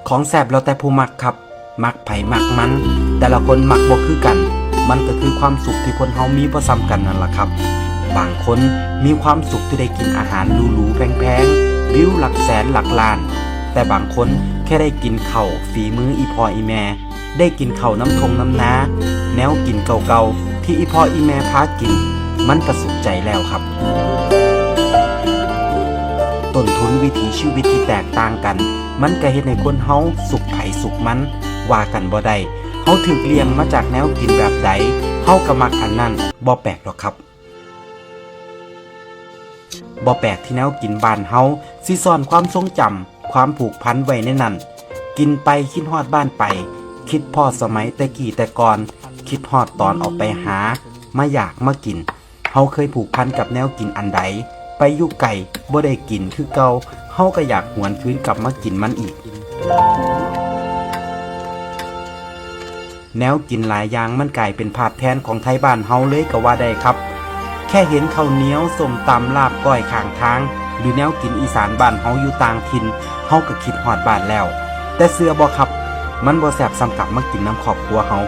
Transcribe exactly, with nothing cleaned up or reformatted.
ของแซ่บแล้วแต่ผู้มักครับ มักไผมักมัน แต่ละคนมักบ่คือกัน มันก็คือความสุขที่คนเฮามีบ่ส่ำกันนั่นล่ะครับ บางคนมีความสุขที่ได้กินอาหารหรูๆแพงๆ บิลหลักแสนหลักล้าน แต่บางคนแค่ได้กินข้าวฝีมืออีพ่ออีแม่ ได้กินข้าวนำท่งนำนา แนวกินเก่าๆที่อีพ่ออีแม่พากิน มันก็สุขใจแล้วครับ ต้นทุนวิถีชีวิตที่แตกต่างกัน มันก็เฮ็ดให้คนเฮาสุขไผสุขมัน ว่ากันบ่ได้ เฮาถูกเลี้ยงมาจากแนวกินแบบใด เฮาก็มักอันนั้น บ่แปลกดอกครับ บ่แปลกที่แนวกินบ้านเฮาสิซ่อนความทรงจำ ความผูกพันไว้ในนั้น กินไปคิดฮอดบ้านไป คิดพ้อสมัยแต่กี้แต่ก่อน คิดฮอดตอนออกไปหา มาอยากมากิน เฮาเคยผูกพันกับแนวกินอันใด ไปอยู่ไกลบ่ได้กินคือเก่า เฮาก็อยากหวนคืนกลับมากินมันอีก แนวกินหลายอย่างมันกลายเป็นภาพแทนของไทบ้านเฮาเลยก็ว่าได้ครับ แค่เห็นข้าวเหนียว ส้มตำ ลาบก้อยข้างทาง หรือแนวกินอีสานบ้านเฮาอยู่ต่างถิ่น เฮาก็คิดฮอดบ้านแล้ว แต่เชื่อบ่ครับ มันบ่แซ่บส่ำกลับมากินนำครอบครัวเฮา